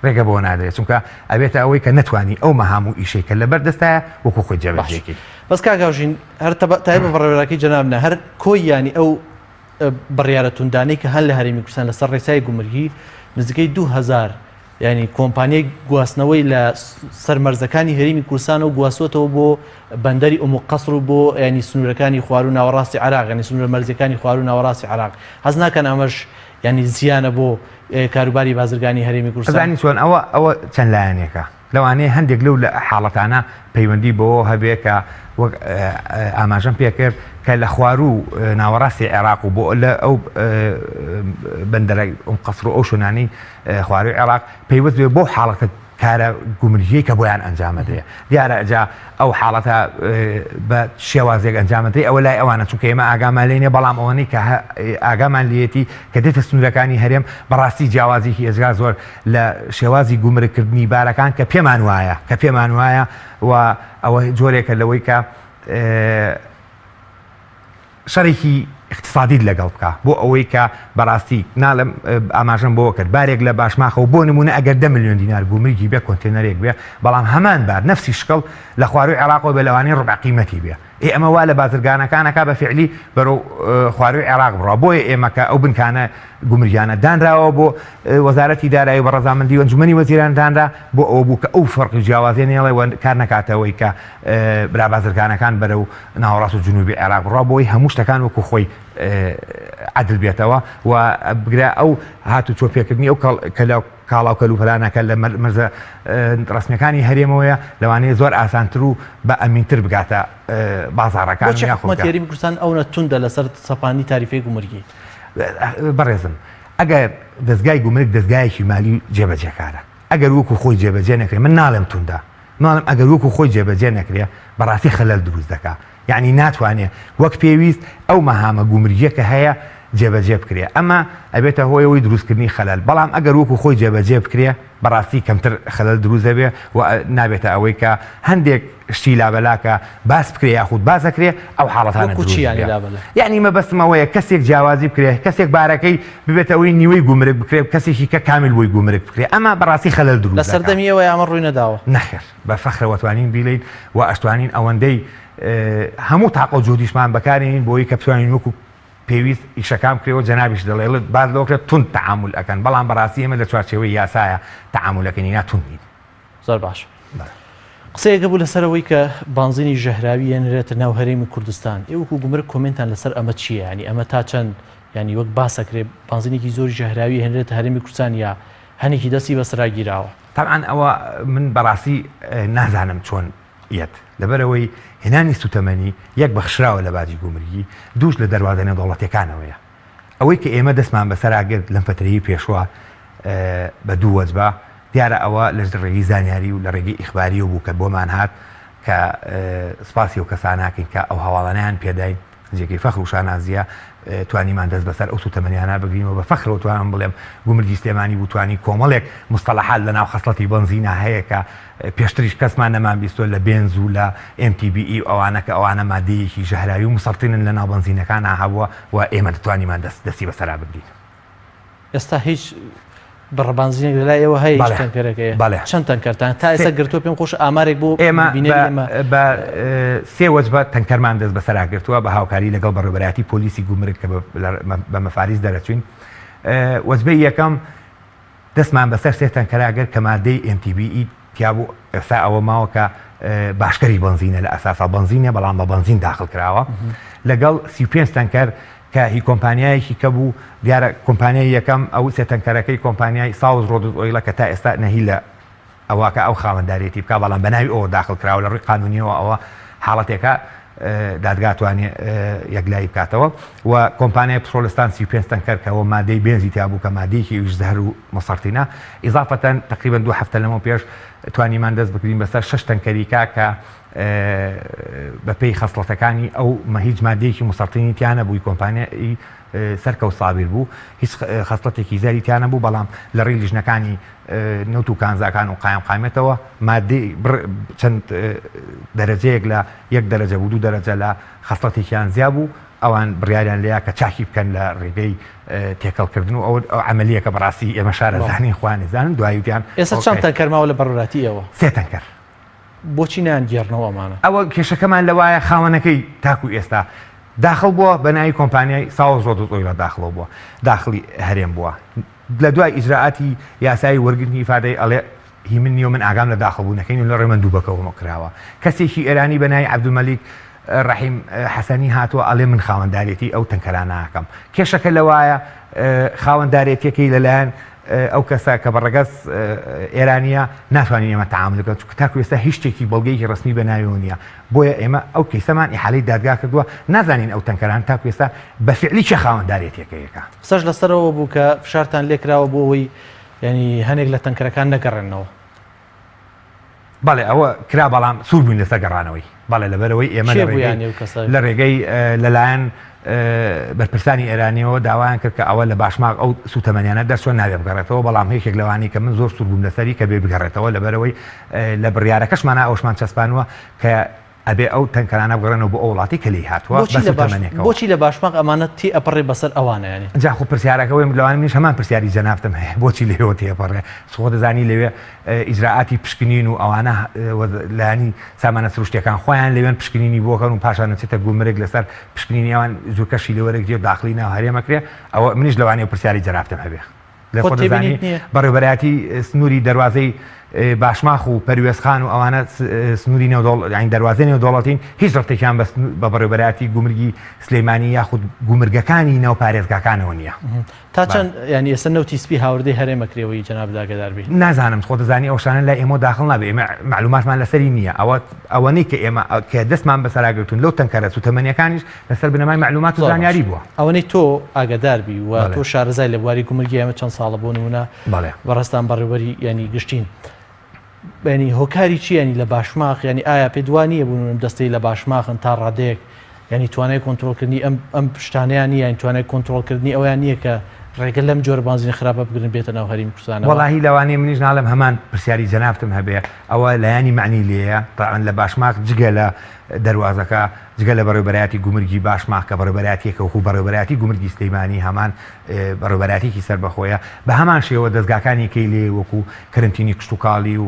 ڕێگە بەوە نادرێت چونکە ئەبێتە ئەوەی کە نەتوانی ئەو مەهام و ئیشەی کە لەبەر دەستایە وەکو خۆی جێبەجێکەی. بەس کاک هاوژین هەر تایبەت بە بەڕێوەبەرەکەی جەناب نا هەر کۆی یانی ئەو بڕیارە توندانەی کە هەن لە هەرێمی کوردستان لەسەر ڕێسای گومرگی نزیکەی 2000 ینی کۆمپانیای گواستنەوەی لە سەر مەرزەکانی هەرێمی کوردستان و گواستوەتەوە بۆ بەندەری ئوم قەسر و بۆ ینی سنوورەکانی خوار و ناوەڕاستی عراق ینی سنوورە مەرزەکانی خوار و ناوەڕاستی عراق هەز ناکەن ئەمەش ینی زیانە بۆ کاروباری بازرگانی هەرێمی کوردستان زانی چۆن ئەوە ئەوە چەند لایەنێکە لەوانەیە هەندێک لەو حاڵەتانە پەیوەندی بەوە هەبێ کە وەک ئاماژەم پێکرد کە لە خواروو ناوەڕاستی عێراق و بۆ لە ئەو بەندەرە ئوم قەسر و ئەو شوێنانەی خوارووی عێراق پەیوەست بێ بۆ حاڵەتە. کارە گومرگیەی کە بۆیان ئەنجامەدرێ دیارە ئەجا ئەو حاڵەتە بە شێوازێک ئەنجامەدرێ ئەوە لای ئەوانە چونکە ئێمە ئاگامان لێ نیە بەڵام ئەوەنەی کە ئاگامان لێیەتی کە دێتە سنوورەکانی هەرێم بەڕاستی جیاوازیکی ئێجگار زۆر لە شێوازی گومرگکردنی بارەکان کە پێمان وایە کە پێمان وایە و ئەوە جۆرێکە لەوەی کە شەڕێکی ئیقتسادیت لەگەڵ بکا بۆ ئەوەی کە بەڕاستی ناڵێم ئاماژەم بەوە کرد بارێک لە باشماخەوە بۆ نمونە ئەگەر دە ملیۆن دینار گومرگی بێ کۆنتێنەرێک بێ بەڵام هەمان بار نەفسی شکڵ لە خواروی عێراقەوە بێ لەوانەیە ڕوبع قیمەتی بێ ئێ ئەمە وا لە بازرگانەکان ئەکا بە فعلی بەرەو خواروی عێراق بڕوا بۆیە ئێمە کە ئەو بنکانە گومرگیانە دانراوە بۆ وەزارەتی دارایی و بە ڕەزامەندی و ئەنجومەنی وەزیران دانرا بۆ ئەوە بوو کە ئەو فەرق و جیاوازیە نێڵێ و کار نەکاتەوەی کە برا بازرگانەکان بەرەو ناوەڕاست و جنوبی عێراق بڕوا بۆی هەموو شتەکان وەکو خۆی عەدل بێتەوە و بگرە ئەو هاتوچۆ پێکردنی ئەو کەلا کاڵا و کەلوپەلانە کە لە مەرزە ڕەسمیەکانی هەرێمەوەیە لەوانەیە زۆر ئاسانتر و بە ئەمینتر بگاتە بازاڕەکان. بۆچی حکومەتی هەرێمی کوردستان ئەونە توندە لەسەر سەپاندنی تاریفەی گومرگی؟ بەڕێزم ئەگەر دەزگای گومرگ دەزگایەکی مالی جێبەجێکارە ئەگەر وەکو خۆی جێبەجێ نەکرێ من ناڵێم توندە ناڵێم ئەگەر وەکو خۆی جێبەجێ نەکرێ بەڕاستی خەلەل دروست دەکا یەعنی ناتوانێ وەک پێویست ئەو مەهامە گومرگیە کە هەیە جێبەجێ بکرێ ئەمە ئەبێتە هۆی ئەوەی دروستکردنی خەلەل بەڵام ئەگەر وەکو خۆی جێبەجێ بکرێ بەڕاستی کەمتر خەلەل دروست دەبێ و نابێتە ئەوەی کە هەندێک شتی لابەلا کە باس بکرێ یاخود باس ئەکرێ ئەو حاڵەتانە وەکو دروست چی یانی ببێ لابەلا؟ یەعنی مەبەستم ئەوەیە کەسێک جیاوازی بکرێ کەسێک بارەکەی ببێتە ئەوەی نیوەی گومرگ بکرێ کەسێکی کە کامل بۆی گومرگ بکرێ ئەمە بەڕاستی خەلەل لە دروست دەکا. سەردەمی ئێوەیا ئەمە ڕووی نەداوە؟ نەخێر بە فەخرەوە توانین بیڵێین و ئەشتوانین ئەوەندەی هەموو تاقە و جوهدیشمان بەکارێنین بۆی کە بتوانین وەکو پێویست ئیشەکان بکرێ و جەنابیش دەڵێڵت باس لەوە کرێت توند تەعامول ئەکەن بەڵام بەڕاستی ئێمە لە چوارچێوەی یاسایە تەعامول ئەکەین نا توند نین. زۆر باش قسەیەکە بوو لەسەر ئەوەی کە بانزینی ژەهراوی یەنرێتە ناو هەرێمی کوردستان ئێ وەکو گومرگ کۆمێنتان لەسەر ئەمە چییە ینی ئەمە تا چەند ینی وەک باسەکرێ بانزینێکی زۆری ژەهراوی هێنرێتە هەرێمی کوردستان یا هەنێکی دەستی بەسرا گیراوە؟ تەبعەن ئەوە من بەڕاستی نازانم چۆن یەت لەبەرئەوەی هێنانی سوتەمەنی یەک بەخشراوە لە باجی گومرگی دووش لە دەروازە نێودەوڵەتیەکانەوەیە ئەوەی کە ئێمە دەستمان بەسەرا گرت لەم فەترەی پێشوە بە دوو وەجبە دیارە ئەوە لە ڕێگەی زانیاری و لە ڕێگەی ئیخباریەوە بوو کە بۆمان هات کە سپاسی ئەو کەسانە کەین کە ئەو هەواڵانەیان پێداین جێگەی فەخر و شانازییە توانیمان دەست بەسەر ئەو سوتەمەنیانە بگرین و بە فەخرەوە توانم بڵێم گومرگی سلێمانی بوو توانی کۆمەڵێک مستەڵەحات لە ناو خەسڵەتی بەنزینا هەیە کە پێشتریش کەسمان نەمان بیستوە لە بێنز و لە MTBE و ئەوانە کە ئەوانە مادەیەکی ژەهراوی و مسەرتینن لە ناو بەنزینەکانا هەبووە و ئێمە توانیمان دەست دەستی بەسەرا بگرین. ئێستا هیچ بڕە بانزینێک لەلای ئێوە هەیە هیچ بەڵێ تەنکەرێک هەیە بەڵێ چەند تەنکەرتان تا ئێستا سێ گرتووە پێم خۆشە ئامارێک بۆ ئێمە بینەری بە ئێمە بە سێ وەجبە تەنکەرمان دەست بەسەرا گرتووە بە هاوکاری لەگەڵ بەڕێوەبەرایەتی پۆلیسی گومرگ کە بە بە مەفاریز دەرەچوین وەجبەی یەکەم دەستمان بەسەر سێ تەنکەرا گرت کە مادەی MTBE تیابوو ئێستا ئەوە ماوە کە باشکەری بەنزینە لە ئەساسا بەنزینە بەڵام بە بەنزین داخل کراوە لەگەڵ 35 تەنکەر کە هی کۆمپانیایەکی کە بوو دیارە کۆمپانیای یەکەم ئەو سێ تەنکەرەکەی کۆمپانیای ساوز ڕۆدز ئۆیڵە کە تا ئێستا نەهی لە ئەوە کە ئەو خاوەنداریەتی بکا بەڵام بە ناوی ئەوە داخل کراوە لە ڕووی قانونیەوە ئەوە حاڵەتێکە دادگا توانێ یەکلایی بکاتەوە و کۆمپانیای پترۆلستان 35 تەنکەر کەەوە مادەی بێنزی تیا بوو کە مادەیەکی ئەویش زەهر و مسەرتینە ئیزافەتەن تقریبا دوو هەفتە لەمەو پێش توانیمان دەست بکرین بەسەر شەش تەنکەریکا کە بەپێی خەسڵەتەکانی ئەو هیچ مادەیەکی مسەرتینی تیا نەبووی کۆمپانیای سەرکەوت سابیر بوو هیچ خەسڵەتێکی زەری تیا نەبوو بەڵام لە ڕێی لیژنەکانی نەوت و کانزاکان و قایم قامێتەوە مادەی چەند دەرەجەیەک لە یەک دەرەجە بوو دوو دەرەجە لە خەسڵەتێکیان زیا بوو ئەوان بڕیاریان لێیا کە چاکی بکەن لە ڕێگەی تێکەڵکردن و ئەو عملیەکە بەڕاستی ئێمە شارەزانین خوانی زانن دواییان ئێستا چەند تەنکەر ماوە لە بەڕێوەبەرایەتی ئێوە؟ سێ تەنکەر. بۆچی نایانگێڕنەوە ئەمانە؟ ئەوە کێشەکەمان لەوایە خاوەنەکەی تاکو ئێستا داخڵ بووە بە ناوی کۆمپانیای ساوز ڕۆدز ئۆیڵە داخڵەوە بووە داخڵی هەرێم بووە لە دوای ئیجرائاتی یاسایی وەرگرتنی ئیفادەی ئەڵێ هی من نییە و من ئاگام لە داخڵ بوونەکەی نییە و لە ڕێی مەندوبەکەوە کراوە کەسێکی ئێرانی بە ناوی عەبدولمەلیک ڕەحیم حەسەنی هاتووە ئەڵێ من خاوەندارێتی ئەو تەنکەرانە ئەکەم کێشەکە لەوایە خاوەندارێتیەکەی لەلایەن ئەو کەسە کە بە ڕەگەز ئێرانیە ناتوانین ئێمە تەعامول بکەین چونکە تاکو ئێستا هیچ شتێکی بەڵگەیەکی ڕەسمی بە ناویەوە نییە بۆیە ئێمە ئەو کەیسەمان ئیحالەی دادگا کردووە نازانین ئەو تەنکەران تاکو ئێستا بە فعلی کێ خاوەندارێتیەکەیەکە. قسەش لەسەرەوە بوو کە فشارتان لێکراوە بۆ ئەوەی یانی هەنێک لە تەنکەرەکان نەگەڕێننەوە. بەڵێ ئەوە کرا بەڵام سوور بووین لەسەر گەڕانەوەی. بەڵێ لەبەرئەوەی ئێمە کێ بوو یانی ئەو کەسە؟ لە ڕێگەی لەلایەن بەرپرسانی ئێرانیەوە داوایان کرد کە ئەوە لە باشماغ ئەو سووتەمەنیانە دەرچووە نابێ بگەڕێتەوە، بەڵام یەکێک لەوانەی کە من زۆر سوور بووم لەسەری کە بێ بگەڕێتەوە لەبەرئەوەی لە بڕیارەکەشمانا ئەوەشمان چەسپانووە کە ئەبێ ئەو تەنکەرانە بگەڕێنەوە بۆ ئەو وڵاتەی کە لێی هاتووە بە سووتەمەنێکەوە. بۆچی لە باشماغ ئەمانە تێئەپەڕێ بەسەر ئەوانە یانی؟ جا خۆ پرسیارەکە ئەوەیە لەوانە منیش هەمان پرسیاری جەنابتم هەیە بۆچی لەوێوە تێئەپەڕێ؟ خۆ دەزانی لەوێ ئیجرائاتی پشکنین و ئەوانە لایەنی سامانە سروشتیەکان خۆیان لەوێن پشکنینی بۆ کەن و پاشان ئەچێتە گومرگ لەسەر پشکنینی ئەوان زوورکەشی لێ وەرەگرێ و داخلی ناو هەرێم ئەکرێ ئەوە منیش لەوانەیە پرسیاری جەنابتم هەبێ لە خۆ دەزانی بەڕێوەبەرایەتی سنووری دەروازەی باشماخ و پەروێزخان و ئەوانە سنووری نێودەوڵ یانی دەروازەی نێودەوڵەتین هیچ ڕەبتێکیان بە بەڕێوەبەرایەتی گومرگی سلەیمانی یاخود گومرگەکانی ناو پارێزگاکانەوە نییە. تا چەند یانی ئێستا نەوتی سپی هاوردەی هەرێم ئەکرێ وەی جەنابت ئاگەدار بی؟ نازانم خۆ دەزانی ئەو شتانە لای ئێمەوە داخڵ نابێ ئێمە مەعلوماتمان لەسەری نییە ئەوە ئەوەنەی کە ئێمە کە دەستمان بەسەرا گرتوون لەو تەنکەرە سوتەمەنیەکانیش لەسەر بنەمای مەعلومات و زۆر باش زانیاری بووە. ئەوەنەی تۆ ئاگەدار بی و بەڵێ. تۆ شارەزای لە بواری گومرگی ئێمە چەند ساڵە بۆ نموونە بەڵێ. بەڕێزتان بەڕێوبەری یانی گشتین یانی هۆکاری چیە یانی لە باشماخ یانی ئایا پێت وا نییە بۆ نموونە دەستەی لە باشماخن تا ڕادەیەک یانی توانای کۆنترۆڵکردنی ئەم ئەم شتانەیان نییە یانی توانای کۆنترۆڵکردنی ئەویان نییە کە ڕێگە لەم جۆرە بانزینە خراپە بگرن بێتە ناو هەرێمی کوردستانەوە؟ وەڵاهی لەوانەیە منیش ناڵێم هەمان پرسیاری جەنابتم هەبێ ئەوە لایەنی مەعنی لێیە تەبعەن لە باشماخ جگە لە دەروازەکە جگە لە بەڕێوبەرایەتی گومرگی باشماخ کە بەڕێوبەرایەتیەکە وەکو بەڕێوبەرایەتی گومرگی سلیمانی هەمان بەڕێوبەرایەتیەکی سەربەخۆیە بە هەمان شێوە دەزگاکانی کەی لێ وەکو کەرنتینی کشتوکاڵی و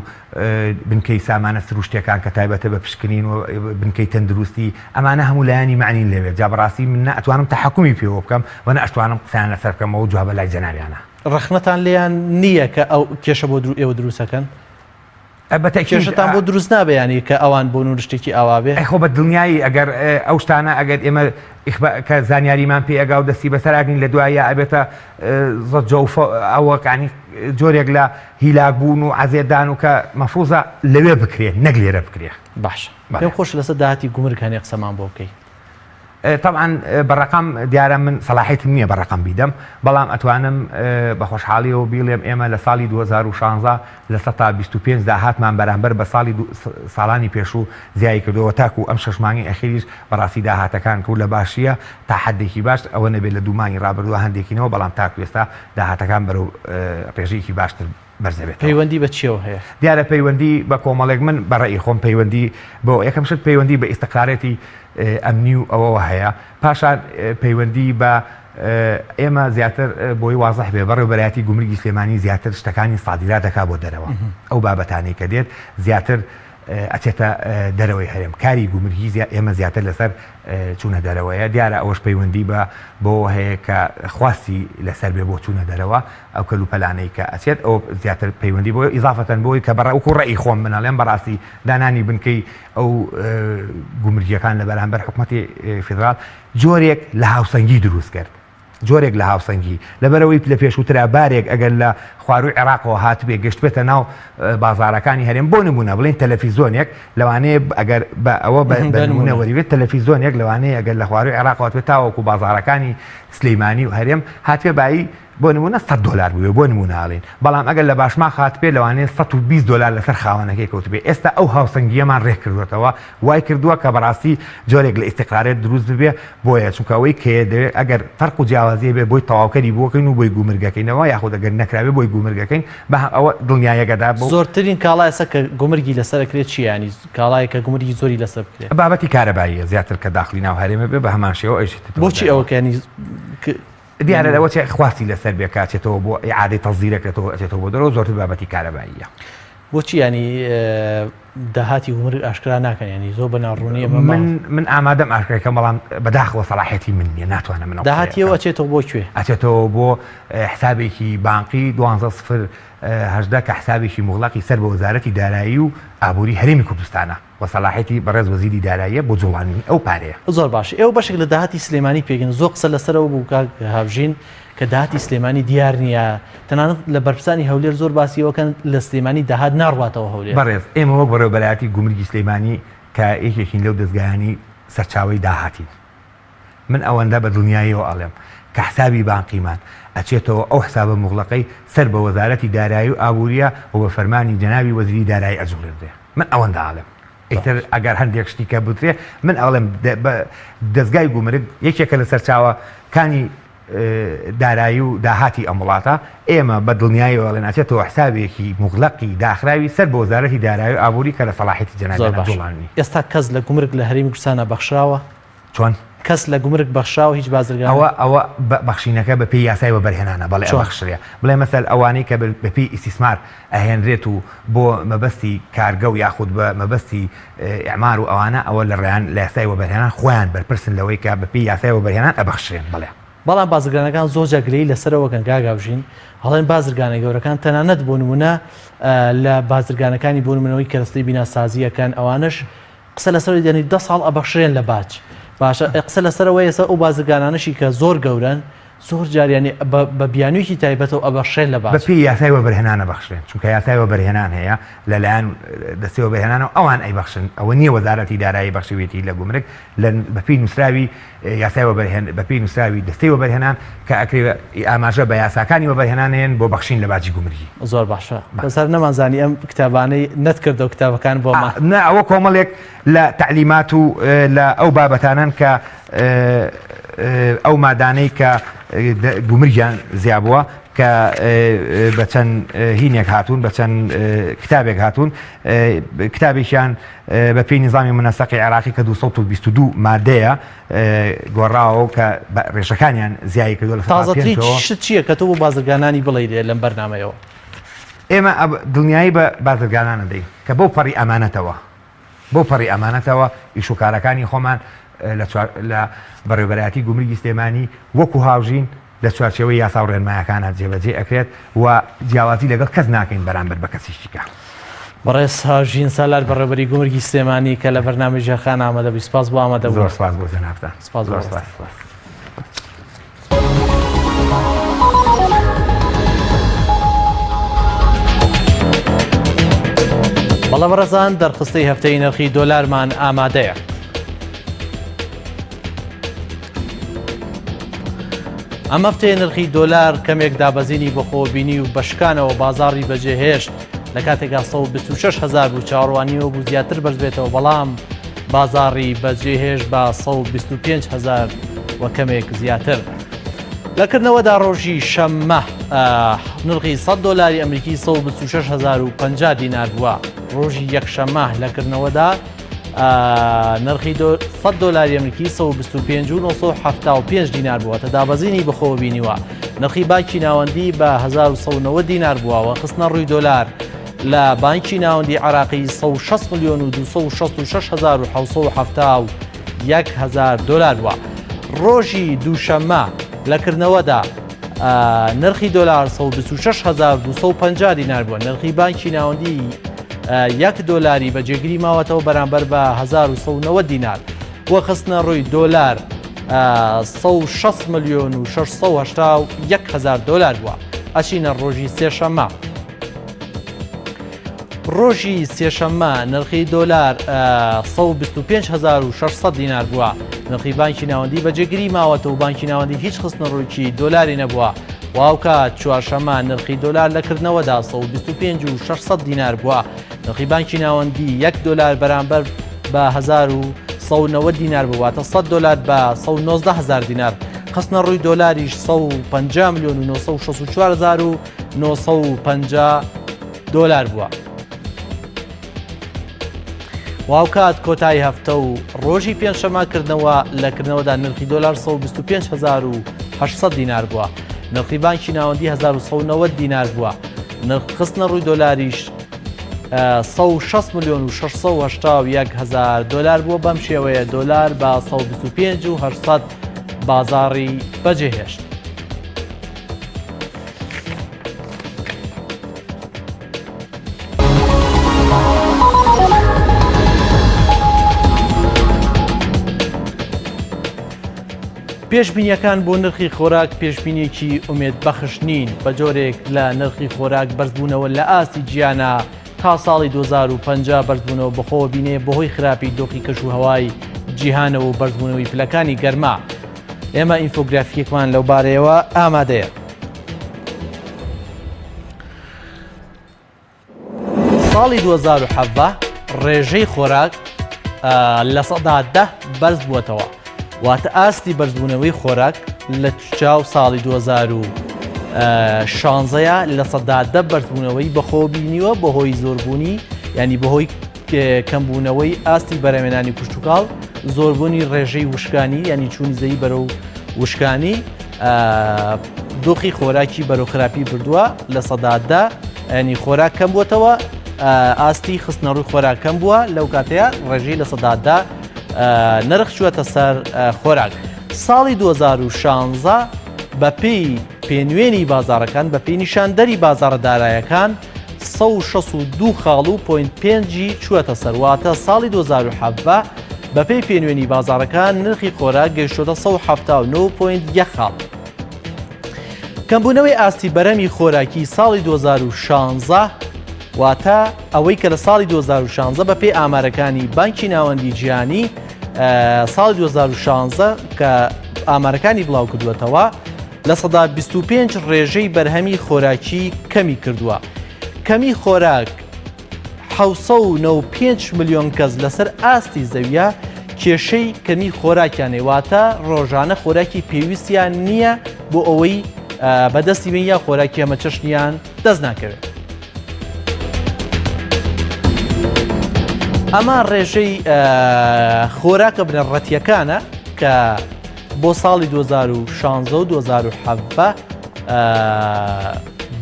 بنکەی سامانە سروشتیەکان کە تایبەتە بە پشکنین و بنکەی تەندروستی ئەمانە هەموو لایەنی مەعنین لەوێ جا بەڕاستی من نە ئەتوانم تەحەکومی پێوە بکەم و نە ئەشتوانم قسەیان لەسەر بکەم ئەوە جوابە لای جەنابیانە. ڕەخنەتان لێیان نییە کە ئەو کێشە بۆ ئێوە دروست ئەکەن؟ بە تەئکید کێشەتان بۆ دروست نابێ یانی کە ئەوان بۆ نور شتێکی ئاوا بێ؟ ئەی خۆ بە دڵنیایی ئەگەر ئەو شتانە ئەگەر ئێمە کە زانیاریمان پێ ئەگا و دەستی بەسەر ئەگرین لە دواییا ئەبێتە زەجە و ئەوە یانی جۆرێک لە هیلاک بوون و عەزێتدان و کە مەفروزە لەوێ بکرێ نەک لێرە بکرێ. باشە پێم خۆشە لەسەر داهاتی گومرگ هەنێ قسەمان بۆ بکەی. تەبعەن بە ڕەقەم دیارە من سەلاحیەتم نییە بە ڕەقەم بیدەم بەڵام ئەتوانم بە خۆشحاڵیەوە بیڵێم ئێمە لە ساڵی 2016 25% داهاتمان بەرامبەر بە ساڵی ساڵانی پێشوو زیای کردەوە تاکو ئەم شەش مانگی ئەخیریش بەڕاستی داهاتەکان ڕوو لە باشیە تا حدێکی باش ئەوە نەبێت لە دوو مانگی ڕابردووە هەندێکینەوە بەڵام تاکو ئێستا داهاتەکان بەرەو ڕێژەیەکی باشتر بەرزەبێتەوە. پەیوەندی بە چیەوە هەیە؟ دیارە پەیوەندی بە کۆمەڵێک من بە ڕەئی خۆم پەیوەندی بۆ یەکەم شت پەیوەندی بە ئیستقرارێتی ئەمنی و ئەوەوە هەیە پاشان پەیوەندی بە ئێمە زیاتر بۆی وازح بێ بەڕێوبەرایەتی گومرگی سلێمانی زیاتر شتەکانی سادیرات دەکا بۆ دەرەوە ئەو بابەتانەی کە دێت زیاتر ئەچێتە دەرەوەی هەرێم کاری گومرگی ئێمە زیاتر لەسەر چوونە دەرەوەیە دیارە ئەوەش پەیوەندی بە بەوە هەیە کە خواستی لەسەر بێ بۆ چوونە دەرەوە ئەو کەلوپەلانەی کە ئەچێت ئەو زیاتر پەیوەندی بۆ ئیزافەتەن بۆی کە بەڕە وەکو ڕەئی خۆم من ئەڵێم بەڕاستی دانانی بنکەی ئەو گومرگیەکان لە بەرامبەر حکومەتی فیدراڵ جۆرێک لە هاوسەنگی دروست کرد جۆرێک لە هاوسەنگی، لەبەرئەوەی لە پێشووترا بارێک ئەگەر لە خوارووی عێراقەوە هاتبێ گەشتبێتە ناو بازاڕەکانی هەرێم، بۆ نموونە بڵێین تەلەفیزۆنێک لەوانەیە ئەگەر بە ئەوە بە نموونە وەریبێت تەلەفیزۆنێک لەوانەیە ئەگەر لە خوارووی عێراقەوە هاتبێت تاوەکو بازاڕەکانی سلیمانی و هەرێم هاتبێ بایی بۆ نموونە 100 دۆلار بووێ بۆ نموونە ئەڵێین بەڵام ئەگەر لە باشماخ هاتبێ لەوانەیە 120 دۆلار لەسەر خاوەنەکەی کەوتبێ ئێستا ئەو هاوسەنگییەمان ڕێک کردووەتەوە وای کردووە کە بەڕاستی جۆرێک لە ئیستیقرارێت دروست ببێ بۆیە چونکە ئەوەی کە دەوێت ئەگەر فەرق و جیاوازیە بێ بۆی تەواوکەری بۆکەین و بۆی گومرگەکەینەوە یاخود ئەگەر نەکراوێ بۆی گومرگەکەین بە ئەوە دڵنیایەکەدا بۆ زۆرترین کاڵا ئێستا کە گومرگی لەسەر ئەکرێت چییە یانی کاڵایەک کە گومرگی زۆری لەسەر بکرێت؟ بابەتی کارەباییە زیاتر کە داخلی ناو هەرێمە بێ بە هەمان شێوە ئەیشێتەوە بۆچی ئەوە کە یانی دیارە لەوە چێ خواستی لەسەر بێ کە ئەچێتەوە بۆ ئیعادەی تەسدیرەکرێتەوە ئەچێتەوە بۆ دەرەوە زۆرتر بابەتی کارەباییە. بۆچی یانی داهاتی گومرگ ئاشکرا ناکەن یانی زۆر بە ناڕوونی ئەمە من من ئامادەم ئاشکرای کەم بەڵام بەداخەوە سەڵاحیەتی من نییە ناتوانم من داهاتی ئەو ئەچێتەوە بۆ کوێ؟ ئەچێتەوە بۆ حسابێکی بانقی دوانزە سفر 18 کە حسابێکی موغڵەقی سەر بە وەزارەتی دارایی و ئابووری هەرێمی کوردستانە. و سەلاحیەتی بەڕێز وەزیری داراییە بۆ جوڵاندنی ئەو پارەیە. زۆر باشە ئێوە بەشێک لە داهاتی سلێمانی پێکن زۆر قسە لەسەرەوە بوو کاک هاوژین کە داهاتی سلێمانی دیار نییە تەنانەت لە بەرپرسانی هەولێر زۆر باسی ئەوە کەن لە سلێمانی داهات ناڕواتەوە هەولێر. بەڕێز ئێمە وەک بەڕێوەبەرایەتی گومرگی سلێمانی کە یەکێکین لەو دەزگایانەی سەرچاوەی داهاتین من ئەوەندە بە دڵنیاییەوە ئەڵێم کە حسابی بانقیمان ئەچێتەوە ئەو حسابە موغڵەقەی سەر بە وەزارەتی دارایی و ئابووریە و بە فەرمانی جەنابی وەزیری دارایی ئەجوڵێنرێ. من ئەوەندە ئەڵێم. ئیتر ئەگەر هەندێک شتی کە بوترێ من ئەڵێم دەزگای گومرگ یەکێکە لە سەرچاوەکانی دارایی و داهاتی ئەم وڵاتە، ئێمە بە دڵنیاییەوە ئەڵێن ئەچێتەوە حسابێکی موغلەقی داخراوی سەر بە وەزارەتی دارایی و ئابووری کە لە سەڵاحیەتی زۆر جەنابیانە باشە جوڵاندنی. ئێستا کەس لە گومرگ لە هەرێمی کوردستانا بەخشراوە؟ چۆن؟ کەس لە گومرگ بەخشراوە هیچ بازرگانێک؟ ئەوە ئەوە بەخشینەکە بە پێی یاسای وەبەرهێنانە بەڵێ چۆن؟ ئەبەخشرێ بڵێ مەسەل ئەوانەی کە بە پێی ئیستیسمار ئەهێنرێت و بۆ مەبەستی کارگە و یاخود بە مەبەستی ئیعمار و ئەوانە ئەوە لە ڕێیان لە یاسای وەبەرهێنان خۆیان بەرپرسن لەوەی کە بە پێی یاسای وەبەرهێنان ئەبەخشرێن بەڵێ. بەڵام بازرگانەکان زۆر جار گلەیی لەسەرەوە کەن کاک هاوژین ئەڵێن بازرگانە گەورەکان تەنانەت بۆ نمونە لە بازرگانەکانی بۆ نمونەوەی کەرەستەی بیناسازیەکان ئەوانەش قسە لەسەر یعنی دە ساڵ ئەبەخشرێن لە باج باشە قسە لەسەرەوە ئێستا ئەو بازرگانانەشی کە زۆر گەورەن زۆر جار یانی بە بیانوویەکی تایبەتەوە ئەبەخشرێن لە باج. بەپێی یاسای وەبەرهێنان ئەبەخشرێن، چونکە یاسای وەبەرهێنان هەیە لەلایەن دەستەی وەبەرهێنانەوە ئەوان ئەیبەخشن، ئەوە نییە وەزارەتی دارایی بەخشیویەتی لە گومرگ، لە بەپێی نووسراوی یاسای وەبەرهێن بەپێی نووسراوی دەستەی وەبەرهێنان کە ئەکرێ ئاماژە بە یاساکانی وەبەرهێنان هەیەن بۆ بەخشین لە باجی گومرگی. زۆر باشە بەس هەر نەمانزانی ئەم کتابانەی نەتکردەوە کتابەکان بۆمان. نا ئەوە کۆمەڵێک لە تەعلیمات و لە ئەو بابەتانەن کە ئەو مادانەی کە گومرگیان زیابووە کە بە چەند هینێک هاتوون بە چەند کتابێک هاتوون کتابێکیان بە پێی نظامی منەسەقی عێراقی کە 222 مادەیە گۆڕاوە و کە ڕێژەکانیان زیایی کردو لە تازەترین شت چییە کە تۆ بۆ بازرگانانی بڵێ لەم بەرنمەیەوە؟ ئێمە دڵنیایی بە بازرگانانە دەین کە بەو پەڕی ئەمانەتەوە بەو پەڕی ئەمانەتەوە ئیش و کارەکانی خۆمان لە بەڕێوەبەرایەتی گومرگی سلێمانی وەکو هاوژین لە چوارچێوەی یاسا و ڕێنمایەکانە جێبەجێ ئەکرێت و جیاوازی لەگەڵ کەس ناکەین بەرامبەر بە کەسیش دیکە. بەڕێز هاوژین سالار بەڕێوەبەری گومرگی سلێمانی کە لە بەرنامەی ژێرخان ئامادە بووی سپاس بۆ ئامادەبوونت. زۆر سپاس بۆ جەنابتان. سپاس بۆ زۆر سپاس. بەڵێ بەڕێزان دەرخستەی هەفتەی نرخی دۆلارمان ئامادەیە. ئەم هەفتەیە نرخی دۆلار کەمێک دابەزینی بەخۆ بینی و بەشکانەوە بازاڕی بەجێهێشت لە کاتێکا 126 هزار بوو چاوەڕوانیەوە بوو زیاتر بەرزبێتەوە بەڵام بازاڕی بەجێهێشت بە 125 هزار و کەمێک زیاتر. لە کردنەوەدا ڕۆژی شەممە نرخی 100 دۆلاری ئەمریکی 126,050 دینار بووە ڕۆژی یەکشەممە لە کردنەوەدا نرخی 100 دۆلاری ئەمریکی 125 و 975 دینار بووە تە دابەزینی بەخۆوە بینیوە نرخی بانکی ناوەندی بە 1990 دینار بووە و خستنە ڕووی دۆلار لە بانکی ناوەندی عراقی 160 میلیۆن و 266 هزار و 771 هزار دۆلار بووە. ڕۆژی دووشەممە لە کردنەوەدا نرخی دۆلار 126,250 دینار بووە نرخی بانکی ناوەندی یەک دۆلاری بە جێگیری ماوەتەوە بەرامبەر بە 1990 دینار وە خستنە ڕووی دۆلار 160 میلیۆن و 681 هزار دۆلار بووە ئەچینە ڕۆژی سێشەممە. ڕۆژی سێشەممە نرخی دۆلار 125,600 دینار بووە. نرخی بانکی ناوەندی بە جێگیری ماوەتەوە و بانکی ناوەندی هیچ خستنەڕوویەکی دۆلاری نەبووە. و هاوکات چوارشەممە نرخی دۆلار لە کردنەوەدا 125,600 دینار بووە. نرخی بانکی ناوەندی یەک دۆلار بەرامبەر بە 1190 دینار بوو واتە 100 دۆلار بە 119 هەزار دینار. خستنەڕووی دۆلاریش 150 میلیۆن و 964 هەزار و 950 دۆلار بووە. و هاوکات کۆتایی هەفتە و ڕۆژی پێنجشەممە کردنەوە لە کردنەوەدا نرخی دۆلار 125,800 دینار بووە. نرخی بانکی ناوەندی 1190 دینار بووە. نرخ خستنە ڕووی دۆلاریش 160 میلیۆن و 681 هزار دۆلار بووە بەم شێوەیە دۆلار بە 125 و 800 بازاڕی بەجێهێشت. پێشبینیەکان بۆ نرخی خۆراک پێشبینێکی ئومێد بەخش نین بە جۆرێک لە نرخی خۆراک بەرزبوونەوە لە ئاستی جیانە تا ساڵی 2050 بەرزبوونەوە بەخۆوە بینێ بەهۆی خراپی دۆخی کەش و هەوای جیهانەوە و بەرزبوونەوەی پلەکانی گەرما. ئێمە ئینفۆگرافیکێکمان لەوبارەیەوە ئامادەیە. ساڵی 2017. ڕێژەی خۆراک 10% بەرز بووەتەوە. واتە ئاستی بەرزبوونەوەی خۆراک لە چاو ساڵی 2016 10% بەرزبوونەوەی بەخۆ بینیوە بەهۆی زۆربوونی ینی بەهۆی کەمبوونەوەی ئاستی بەرەمێنانی کوشتتوکاڵ زۆربوونی ڕێژەی وشکانی ینی چوونی زەوی بەرەو وشکانی دۆخی خۆراکی بەرەو خراپی بردووە 10% ینی خۆراک کەم بووتەوە ئاستی خستنەڕووی خۆراک کەم بووە لەو کاتەیە ڕێژەی 10% نرخ چووەتە سەر خۆراک. ساڵی 2016 بەپێی پێنوێنی بازاڕەکان بەپێی نیشاندەری بازاڕە دارایەکان 162 خاڵ و point پێنجی چووەتە سەر واتە ساڵی 2017 بەپێی پێنوێنی بازاڕەکان نرخی خۆراک گەیشتۆتە 179.1 خاڵ. کەمبوونەوەی ئاستی بەرەمی خۆراکی ساڵی 2016 واتە ئەوەی کە لە ساڵی 2016 بە پێی ئامارەکانی بانکی ناوەندی جیهانی ساڵی 2016 کە ئامارەکانی بڵاو کردووەتەوە 25% ڕێژەی بەرهەمی خۆراکی کەمی کردووە. کەمی خۆراک 595 ملیۆن کەس لەسەر ئاستی زەویە کێشەی کەمی خۆراکیان هەیە واتە ڕۆژانە خۆراکی پێویستیان نییە بۆ ئەوەی بەدەستی بن یا خۆراکی هەمە چەشنیان دەست ناکەوێت. ئەمە ڕێژەی خۆراکە بنەڕەتیەکانە کە بۆ ساڵی 2016 و 2017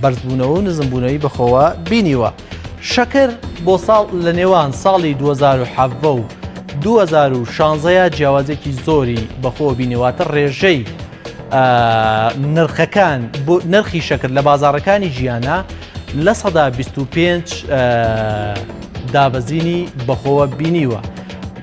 بەرزبوونەوە و نزمبوونەوەی بەخۆوە بینیوە. شەکر بۆ ساڵ لە نێوان ساڵی 2017 و 2016 جیاوازێکی زۆری بەخۆوە بینیواتە ڕێژەی نرخەکان بۆ نرخی شەکر لە بازارەکانی جیانە 25% دابەزینی بەخۆوە بینیوە.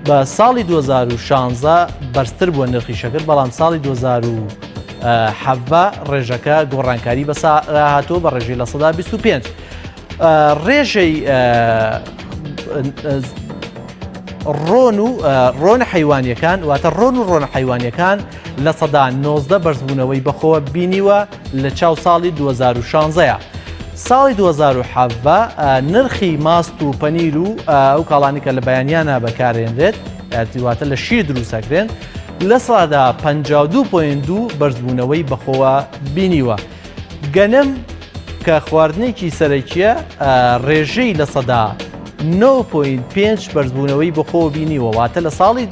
بە ساڵی 2016 بەرزتر بووە نرخی شەکر بەڵام ساڵی 2017 ڕێژەکە گۆڕانکاری بەسا هاتووە بە ڕێژەی 25%. ڕێژەی ڕۆن و ڕۆنە حیوانیەکان واتە ڕۆن و ڕۆنە حیوانیەکان 19% بەرزبوونەوەی بەخۆوە بینیوە لە چاو ساڵی 2016. ساڵی 2017 نرخی ماست و پەنیر و ئەو کاڵانی کە لە بەیانیانە بەکارێنرێت واتە لە شیر دروستەکرێن 52.2% بەرزبوونەوەی بەخۆوە بینیوە. گەنم کە خواردنێکی سەرەکیە ڕێژەی 9.5% بەرزبوونەوەی بەخۆوە بینیوە واتە لە ساڵی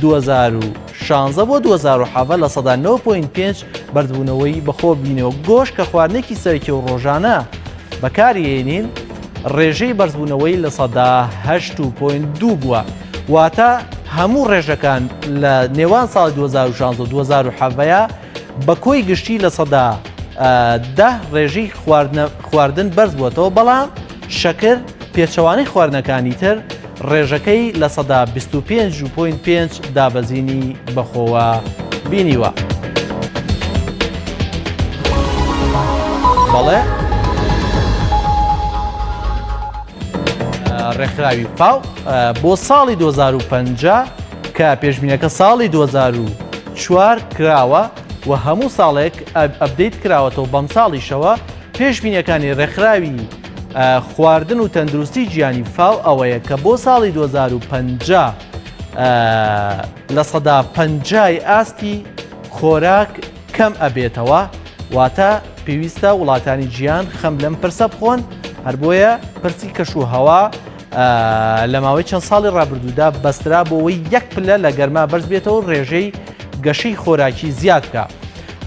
2016 بۆ 2017 9.5% بەرزبوونەوەی بەخۆ بینەوە گۆشت کە خواردنێکی سەرەکی و ڕۆژانە بەکاریێنین ڕێژەی بەرزبوونەوەی 8.2% بووە واتە هەموو ڕێژەکان لە نێوان ساڵی 2016 و 2017 بە کۆی گشتی 10% ڕێژەی خواردن بەرز بووەتەوە بەڵام شەکر پێچەوانەی خواردنەکانی تر ڕێژەکەی 25.5% دابەزینی بەخۆوە بینیوە. بەڵێ ڕێکخراوی فاو بۆ ساڵی 2050 کە پێشبینەکە ساڵی 2004 کراوە و هەموو ساڵێک update کراوەتەوە بەم ساڵیشەوە پێشبینەکانی ڕێکخراوی خواردن و تەندروستی گیانی فاو ئەوەیە کە بۆ ساڵی 2050 50% ئاستی خۆراک کەم ئەبێتەوە واتە پێویستە وڵاتانی جیان خەم لەم پرسە بخۆن هەر بۆیە پرسی کەش و هەوا لە ماوەی چەند ساڵی ڕابردوودا بەسترا بۆەوەی یەک پلە لە گەرما بەرز بێتەوە ڕێژەی گەشەی خۆراکی زیاد بکە.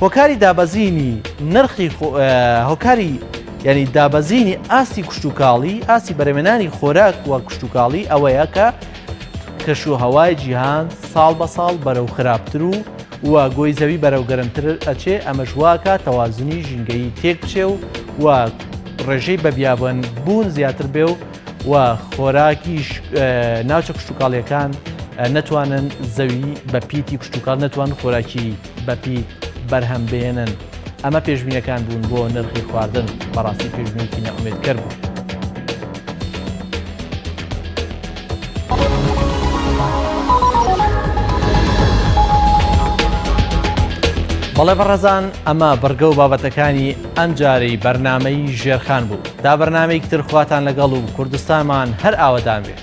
هۆکاری دابەزینی نرخی هۆکاری یعنی دابەزینی ئاستی کشتتوکاڵی ئاستی بەرەمێنانی خۆراک وە کشتتوکاڵی ئەوەیە کە کەش و هەوای جیهان ساڵ بە ساڵ بەرەو خراپتر و و گۆی زەوی بەرەو گەرمتر ئەچێ ئەمەش واکە تەوازنی ژینگەیی تێک بچێ و و ڕێژەی بە بیابان بوون زیاتر بێ و و خۆراکیش ناوچە کشتتوکاڵیەکان نەتوانن زەوی بە پیتی کشتتوکاڵ نەتوان خۆراکی بە پیت بەرهەم بێنن ئەمە پێشبینەکان بوون بۆ نرخی خواردن بەڕاستی پێشبینێکی نەئومێدکەر بوو. بەڵێ بەڕێزان ئەمە بڕگە و بابەتەکانی ئەمجارەی بەرنامەی ژێرخان بوو تا بەرنامەیەکی تر خواتان لەگەڵ و کوردستانمان هەر ئاوەدان بێ.